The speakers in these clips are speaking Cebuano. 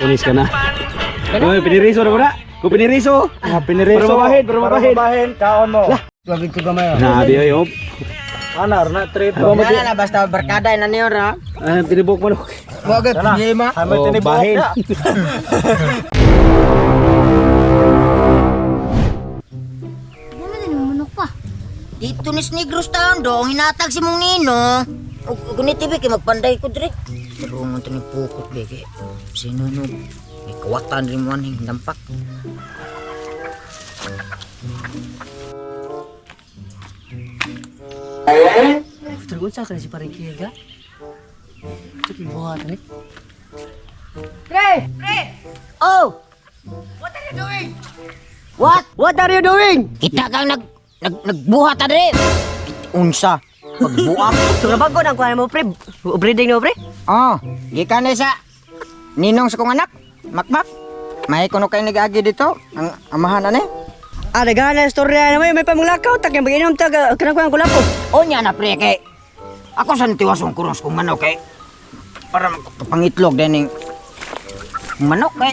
Unis ka na. Uy, piniriso na mo na. Kung piniriso. Mga piniriso. Para mabahin, para mabahin. Para mabahin, kaon mo. Grabe oy, oh. Anar na trip. Ano ba Wala na, basta barkada na niyo ra. Ah, tinibok manok. Wag Tana. Ay, Oh, tinibok bahin. na. Ano din mo manok pa? Dito ni Negros Town do, ang hinatag si mong nino. Og og ni TV kay magpanday ko dire. Tarungon to ni pukot be kay sino no. May kawatan rin mo aning dampak. Terus sa si parang kiga. Ito yung buhat ni. Pre! Pre! Oh! What are you doing? What? What are you doing? Kita kang nag nag nagbuhat ta dire. Unsa? Pagbuak. Turabago na kuha mo pre. Breeding no pre? Oh, gikan ni sa ninong sa kong anak. Makmak. May kuno kay nag-agi dito. Ang amahan ani. Ah, nagana istorya na may pamanglakaw tak yang baginom tag kanang kuha kulapo. Unya na pre kay ako sa nitiwasong kurong sa kong manok kay para magkapangitlog din ning manok kay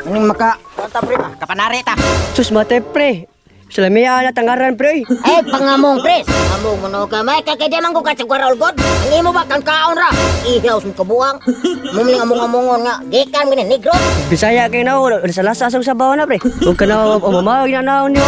aning maka ta pre ba kapanari ta. Sus mate pre. Salamia na tangaran pre. Eh pangamong pre, pangamong mo ka may kay di man ko ka god. Ang imo ba kang kaon ra? Ihaw sa kabuang. Mumling among-amongon nga gikan gani negro. Bisaya kay na sa lasa sa sabaw na pre. Ug kana umamawag na naon niyo.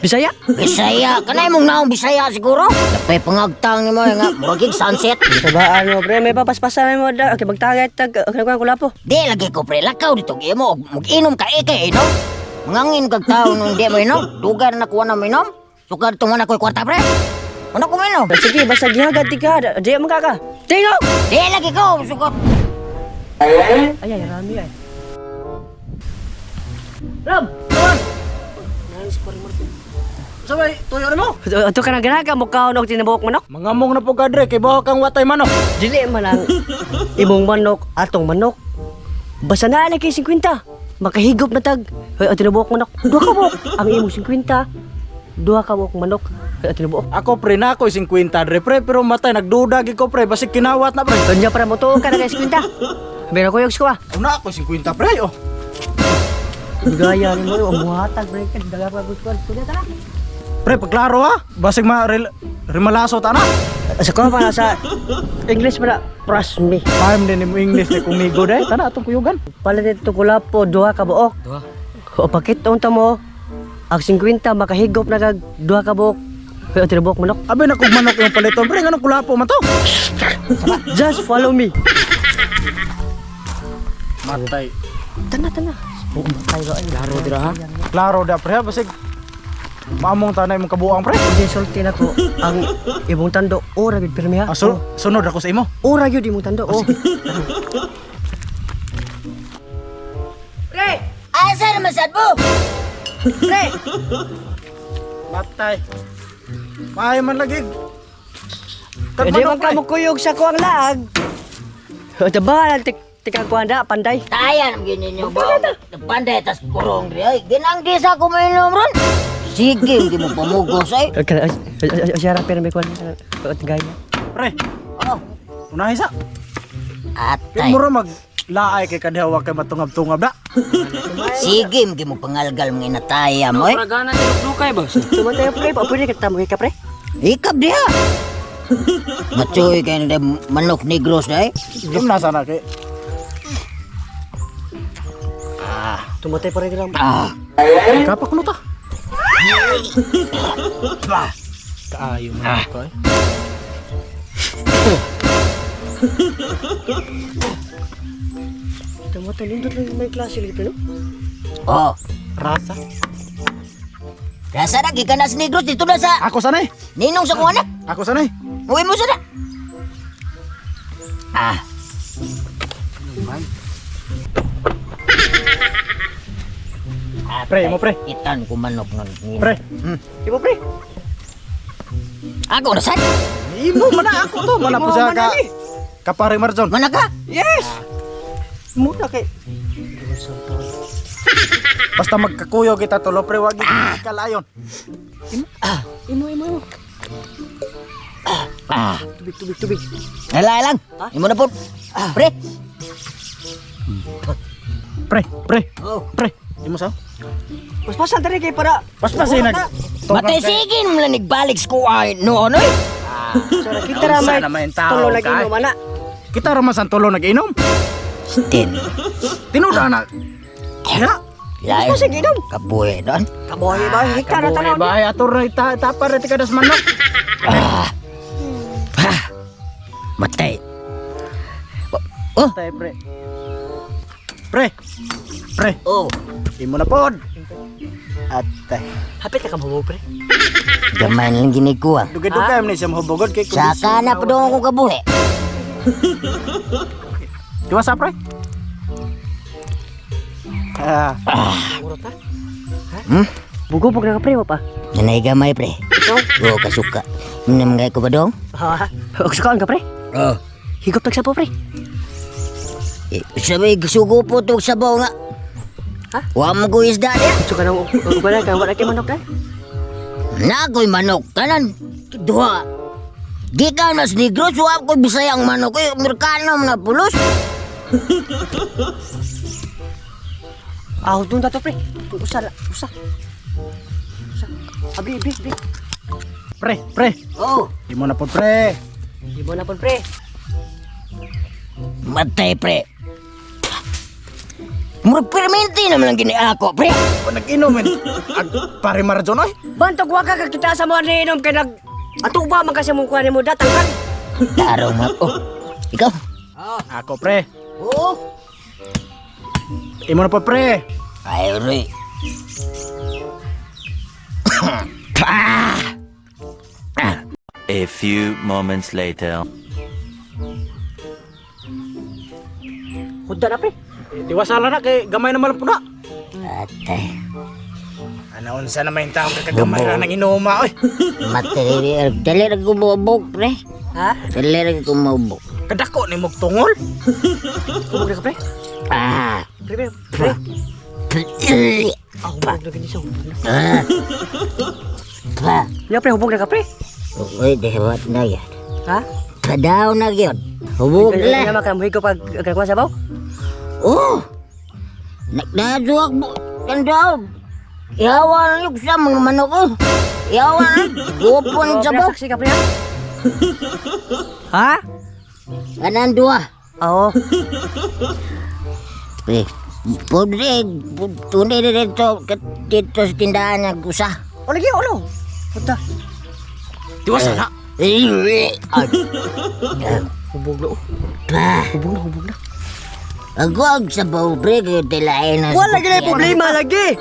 Bisaya? Bisaya kanay mong naong Bisaya siguro. Napay pangagtang nimo nga murag gig sunset. Sabaan mo pre, may papaspasan mo da. Okay, magtagay tag kanang kuha kulapo. Di lagi ko pre lakaw dito imo mag-inom ka eh kay inom. Mangangin kag tao nung di mo inom, dugar na kuha na mo inom. Sukad tungan ako kwarta pre. Ano ko inom? Sige, basta gihagad di ka. Di man ka ka. Tingog! Di lagi ko sukot. Ay, ay, rami ay. Ram! Sabay, tuyo na mo. Ato ka na ganaga, mukha og tinubuok manok. Mangamong na po ka dre, kay bawa kang watay manok. Dili man ang imong manok, atong manok. Basta na lang kay 50. Makahigop na tag. Ay, tinubuok manok. Duha ka buok. Ang imong 50. Duha ka buok manok. Ay, tinubuok. Ako pre na ako 50 dre pre, pero matay nagduda gid ko pre, basig kinawat na pre. Kanya para mo to ka na kay 50. Meron ko yung ah. Una ako 50 pre oh. Bigaya ni mo, ang buhatag pre. Daga pa gusto ko. Tara. Pre, pagklaro ha. Basig ma rimalaso ta na. Sa ko pa sa English pa na, trust me. Time din mo English ni kumigo dai, tana atong kuyugan. Palit ito kulapo, duha ka buok. Duha. O pakit unta mo, ang 50 makahigop na kag duha ka buok. Ay, tinubuok manok. Abi na kog manok yung paliton pre, nganong kulapo man to? Just follow me. Matay. Tana, tana. Matay ba? Laro dira ha. Klaro da pre, ha? Basig maamong tanay mong kabuang pre. Hindi sulti na ko ang imong tando ora gid pirmi ha. Ah, sunod ako sa imo. Ora gyud imong tando. Oh. Pre! Asa naman sad mo? Pre! Matay. Maayo man lagi. Eh, di man ka mo kuyog sa kuang laag. Diba, tik tikang kuang da, panday. Tayan ang gini niyo ba? Nagpanday tas kurong dre. Ay, ginang di sa ko mainom ron. Sige, hindi mo pamugos ay. Siya ra pirmi kuang gaya. Pre, Oh, unahin sa. atay. Mura mag laay kay kadhawa kay matungab-tungab da. Sige, hindi mo pangalgal mga inataya mo eh. Tumatay pre, pa pwede kita mo ka pre. Ikab diha. Matsoy kay na manok negros na eh. Im nasa na kay. Tumatay pa rin lang. Ah, Kapak no ta. Kaayo man ko eh. Tumatay lindot lang may klase lagi pre no. oh. Rasa. Rasa na gikan na sa negros dito na sa Ako sanay. ninong sa kuha na. Ako sanay. Uwi mo sana. Ah, Pre, mo pre. itan ko manok ng ninong. Pre. Imo pre. Ako na sad. Imo man na ako to, man na po siya ka. Kapare Marjon. Mana ka? Yes. Muna kay Basta magkakuyog kita tulo pre, wag kalayon. Imo imo imo. Ah, Tubig tubig tubig. Hala lang. Imo na po. Pre. Pre, pre. Oh. Pre, di mo sa? Paspasan diri kay para Paspasin nag. Matay sige nung lang nagbalik sa kuha noon oy. Kita ra may Unsa naman yung tao tulo lagi ka? mo mana. Kita ra man sa tulo nag-inom. Tin. Tinuda na. Ya. Lain. Paspasan ginom. Kabuhi doon. Kabuhi ba hektar na Kabuhi tanan. ba ay ato ra tapar ra tikadas manok. Ha. Matay. Oh. Tay pre. Pre. Pre, Oh. imo na pod. Atay. Hapit ka kamubog pre. Gamay na lang ginig ko ah. Dugay-dugay man ni siya mahubogod kay Saka na pa doon ako kabuhi. Diwasa pre. Ah, Urot ha. Hmm? Bugobog na ka pre wa pa. Nanay gamay pre. Oo, kasuka. Namangay ko ba dong? Ha. Og sukaan ka pre. Oh. Higop tag sapo pre. Eh, sabi, sugo po itong sabaw nga. Ha? Wa mo ko isda niya. Suka na og wala ka wala kay manok dai. Nakoy manok, tanan. Duha. Di ka nas negros, wa ko'y bisayang manok. Eh, Amerikano mga pulos. Ah, doon dato pre. Usa la, usa. Usa. Abi, abi, abi. pre, pre. Oh. Imo na pod pre. Ibo na pon pre. Matay, pre. Murag permente naman lang gini ako, pre. Pa nag-inom eh. Ag pare marajon oy. Bantog wa ka kakita sa mga niinom kay nag ato ba man kasi mong kuha nimo datang kan. Taraw nga. Oh, ikaw? Ako pre. Oo. Imo na pod pre. Ay, Roy. Ah! A few moments later. Hudda na pre. Diwasa lang na kay gamay na malang puna. Atay. Ana unsa na may taong kakagamay ra nang inuma oy. Matay, dali ra ko maubok, pre. Ha? Dali ra ko maubok. Kadako ni mog tungol. Hubog na ka pre. Ah. Pre, pre, pre. Ah, hubog na gani siya. Hubog na. Ah. Pa. Ya pre, hubog na ka pre. Uy, dehwat na yan. Ha? Padaw na yun. Hubog Kaya la. man ka muhigo pag kakuha sabaw. Oh! Nagdaduwag mo. Tandaw. Ihawa na yung sa mga manok ko. Ihawa na. Gupon sa Pre, bok. saksi ka pre. Ha? Ha? Kanan dua. Oo. Eh, pwede, tunay na dito, dito sa tindahan ng gusa. O lagi ulo. Hudda. Diwasa na. Ay, Hubog na. Oh. pa. Hubog na, hubog na. Agwag sa baw, pre, kayo tilain na sa Wala gani bukyan. problema lagi.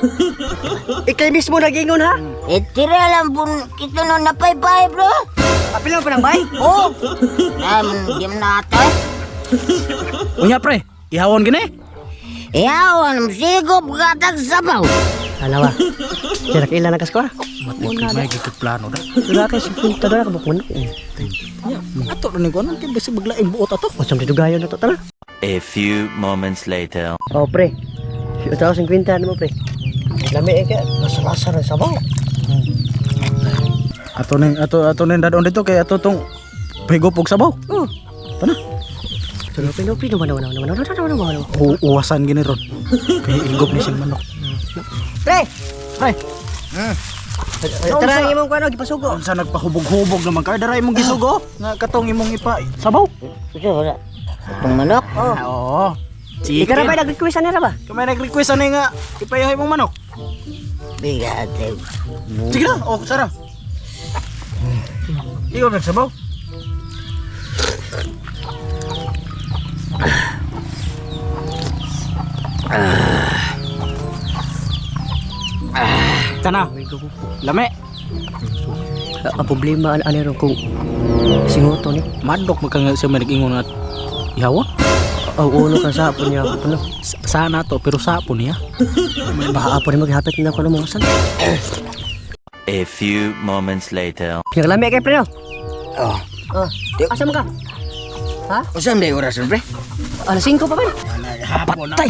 Ikay mismo nagingon ha. Eh, tira lang po, kita na napaypay, bro. Apil lang pa ng bay. Oh! Ay, di mo na ata. Unya pre, ihawon gini. Iyawan, sigop katag sabaw. Alawa. Kira kailan na kaskora? Matay pre, may gigit plano da. Wala kay 50 dolar ka bukon. Ato ra ni ko anong kay basi baglaing buot ato. Macam dito gayon na to tala. A few moments later. Oh pre. Ito 50 ano mo pre. Lami eh kay lasa-lasa rin sabaw. Ato ning ato ato ning dadon dito kay ato tong pahigop og sabaw. Oh. Tana. Tulo pre, no pre, no no no no no no no no no. Uwasan gini ron. Kay igop ni siyang manok. Pre, Pre, tara imong kuno gipasugo. unsa nagpahubog-hubog naman kay dara imong gisugo nga katong imong ipa sabaw. Ito, wala. Itong manok. Oh. Oo. Ikaw ra ba nag-request ani ra ba? Kamay nag-request ani nga ipayahay mong manok. Bigat. Sige na, oh sara. Ikaw nagsabaw. Tana. Lame. Ang problema ani ron kung singoto ni. Madok magka nga siya may nag-ingon nga ihawa. Ang ulo ka sa hapon niya ano. Sana to pero sapo niya. Baka apo ni maghapit na ko ng mga usan. A few moments later. Yang lami kay pre no. Oh. Oh. Asa man ka? Ha? Usan ba yung oras, pre? Alas 5 pa man. Patay!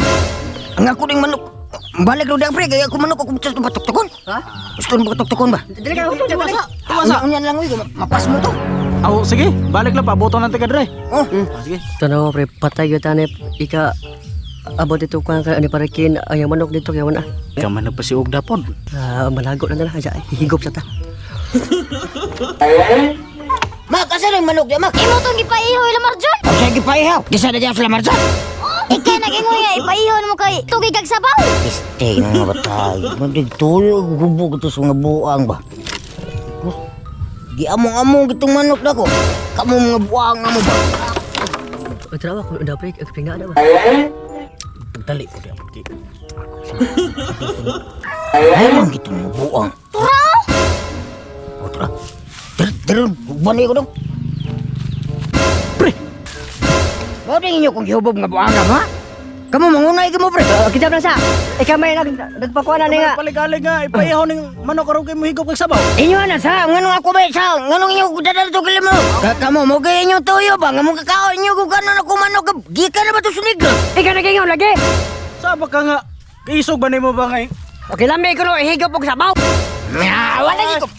Ang ako ding manok. Balik daw pre, kaya ako manok ako gusto ba tuktukon? Ha? Gusto mo ba tuktukon ba? Dili ka huto, dili ka. Tuwasa. Unya lang uy, mapas mo to. Aw, sige, balik lang pabuto ng tiga dre. Oh. Ah, sige. Tanaw pre, patay gyud tani ika Abot dito ko ang ani parakin ay ang manok dito kay wala. Kaman pa si Ugda pod. Ah, malago na na aja higop sa ta. Mak, asa rin manok di, Mak? Imo tong gipaihaw ila Marjon. Ang sige paihaw. Gisa na diyan sila Marjan. Ikay nag-ingoy nga ipaihaw mo kay tugig kag sabaw. Este, mga batay. Madigtulo, gubog ito sa mga buang ba. Di among-among gitong manok na ko. Kamo mga buang amo ba? Ay tara ko da pre ang pinga na ba. Pagdali po di ako. Ay, lang gitong mga buang. Tura! O, tura. Tara, tara, bani ko dong. Pre! Mao din inyo kung gihubog nga buang ha? Kamo mangunay ka mo, pre. Kita na sa. Ikaw may nagpakuha na ni nga. Paligalig nga ipaihaw ning manok aron kay mohigop kag sabaw. Inyo na sa, nganong ako ba sa, nganong inyo dadala to kilimo. Ka kamo mo kay inyo tuyo ba, nga mo kakaon inyo kung kanon ako manok, gikan na ba to sa negro? Ikaw nag-ingon lagi. Saba ka nga isog ba nimo ba ngay? Okay lami ko no higop og sabaw. Ah, wala gid ko.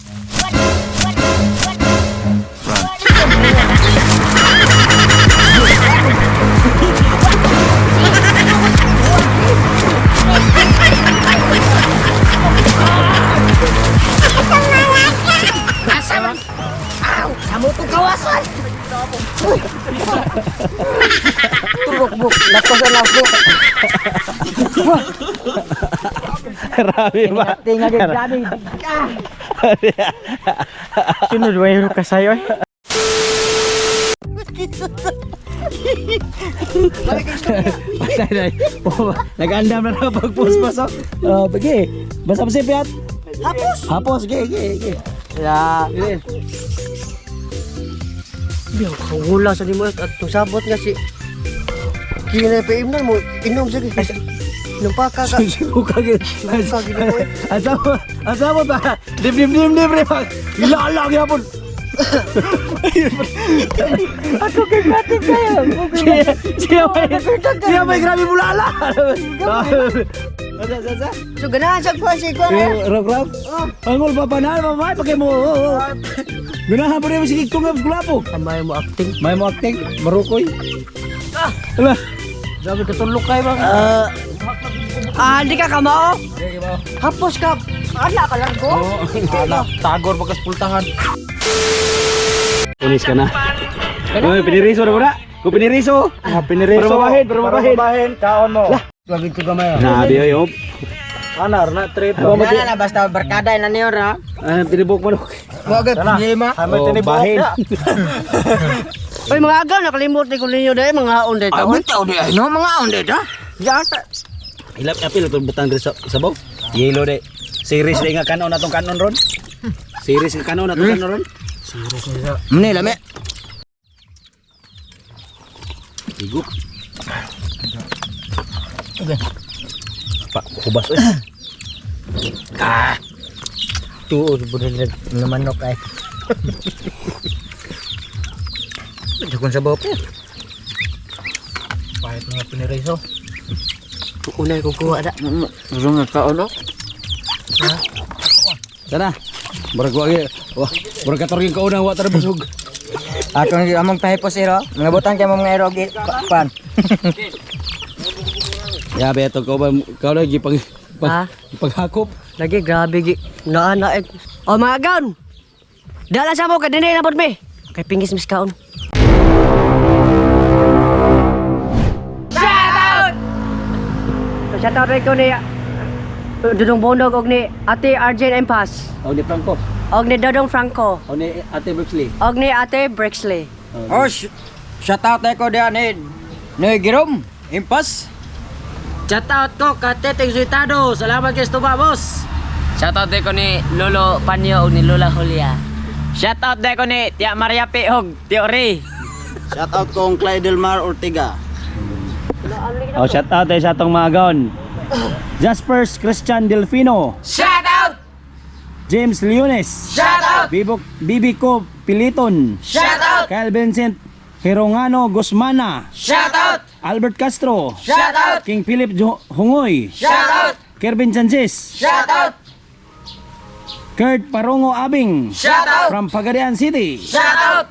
Aw, samo to kawasan. Buk buk lakos ang lakos. Grabe ba? Tinga gyud grabe. Sunod way ka sayo. Patay na. Nag-andam na na pagpuspas oh. Oh, bagi. Basta pa piat. Hapos. Hapos, ge ge ge. Ya. Ge. Biyaw kawula sa nimo at tusabot nga si Kina pa imnan mo inom sa Inom pa ka ka. Suka ge. Suka gid mo. Asa mo, asa mo ba? Dim dim dim dim dim. Lala gyapon. Ako kay batik kayo. Siya may grabe bulala. Asa asa asa. So ganahan sa kuan si kuan. Rock rock. Angol pa panan mamay pagkay mo. Ganahan pa rin mo sige tungab gulapo. Amay mo acting. May mo acting marukoy. Ah, ala. Grabe katulok kay ba? Ah, di ka kamao. Hapos ka. Ala ka lang ko. Ala, tagor bagas pultahan. Unis ka na. Uy, piniriso na muna. Kung piniriso. Ah, piniriso. Para mabahin, para mabahin. mabahin, kaon mo. Nabi oy, oh. Anar na trip. Wala na basta barkada na niyo ra. Ah, tinibok manok. Wa gid problema. Ay, Oh, tinibok bahin. na. Oy mga agaw nakalimot ni ko ninyo dai mga haon dai Ay, taon. bitaw di ay no mga on di ta. Yata. Ilap apil itong butang diri sa sabaw. Yelo de. Series de nga kanon atong kanon ron. Series nga kanon atong kanon ron. Mni lami. Higup. Pa, hubas oy. Ah. Tuod budol na manok ay. Dukon sa bawo. Pahit mga piniriso. Unay ko kuha da. Gusto nga kaon no? Sana. Murag wa gyud. Wah, murag katorging kauna wa tara busog. Atong among pahipos iro, mga butang kay mong mga iro gi pan. Ya beto ko ba ka lagi pang Ha? paghakop. Lagi grabe gi. Naa na eh. O mga agaw. Dala sa mo kay dinhi na pod mi. Kay pingis mis kaon. Shout out! So shout out rin ko ni Dudong Bonog og ni Ate Arjen Empas. O ni Franco. Og ni Dodong Franco. O ni Ate Brixley. Og ni Ate Brixley. Oh, shout out ko diyan ni Noy Girom, Impas. Shout out ko Kate Suitado. Salamat kay Stuba, boss. Shoutout ko ni Lolo Panyo o ni Lola Julia. Shoutout ko ni Tia Maria Pihog, Tio Ray. Shout out kong Clyde Del Mar Ortega. O shout out tayo sa atong mga gaon. Jaspers Christian Delfino. Shout out! James Leones. Shout out! Bibo, Bibico Piliton. Shout out! Kyle Vincent Herongano Guzmana. Shout out! Albert Castro. Shout out! King Philip Hungoy. Shout out! Kervin Sanchez. Shout out! Kurt Parongo Abing. Shout out! From Pagadian City. Shout out!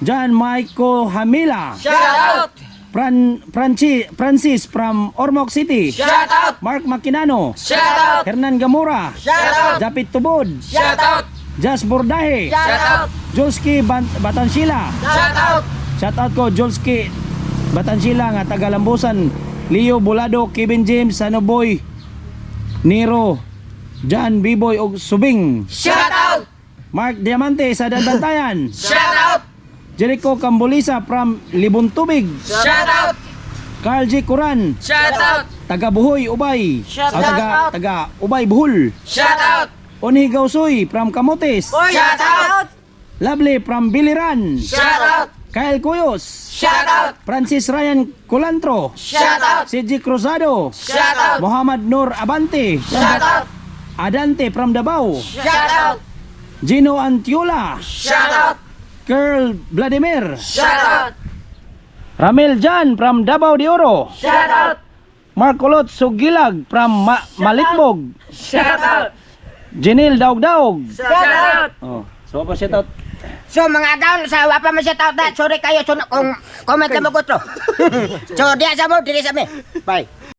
John Michael Hamila. Shout out! Francis from Ormoc City. Shout out! Mark Makinano. Shout out! Hernan Gamora. Shout out! Japit Tubod. Shout out! Jas Bordahe. Shout out! Jolski Batansila. Shout out! Shout out ko Jolski Batansila nga taga Lambusan. Leo Bolado, Kevin James, Sanoboy, Nero, John Biboy og Subing. Shout out! Mark Diamante sa Danbantayan. Shout out! Jericho Cambolisa from Libontubig. Shout out! Carl G. Kuran, Shout out! taga Buhoy, Ubay. Shout Ah, taga, out! taga Ubay, Buhol. Shout out! Onhi Gausoy from Camotes. Shout out! Lovely from Biliran. Shout out! Kyle Cuyos. Shout out! Francis Ryan Culantro. Shout out! CJ Cruzado. Shout out! Muhammad Nur Abante. Shout out! Adante from Davao. Shout out! Gino Antiola. Shout out! Curl Vladimir. Shout out! Ramil Jan from Davao de Oro. Shout out! Marcolot Sugilag from Malitbog. Shout out! Jinil Daugdaog. Shout out! Oh, so pa shout out. So mga down sa wa pa man shout out na. Sorry kayo so kung comment ka mo gutro. So diya sa mo diri sa mi. Bye.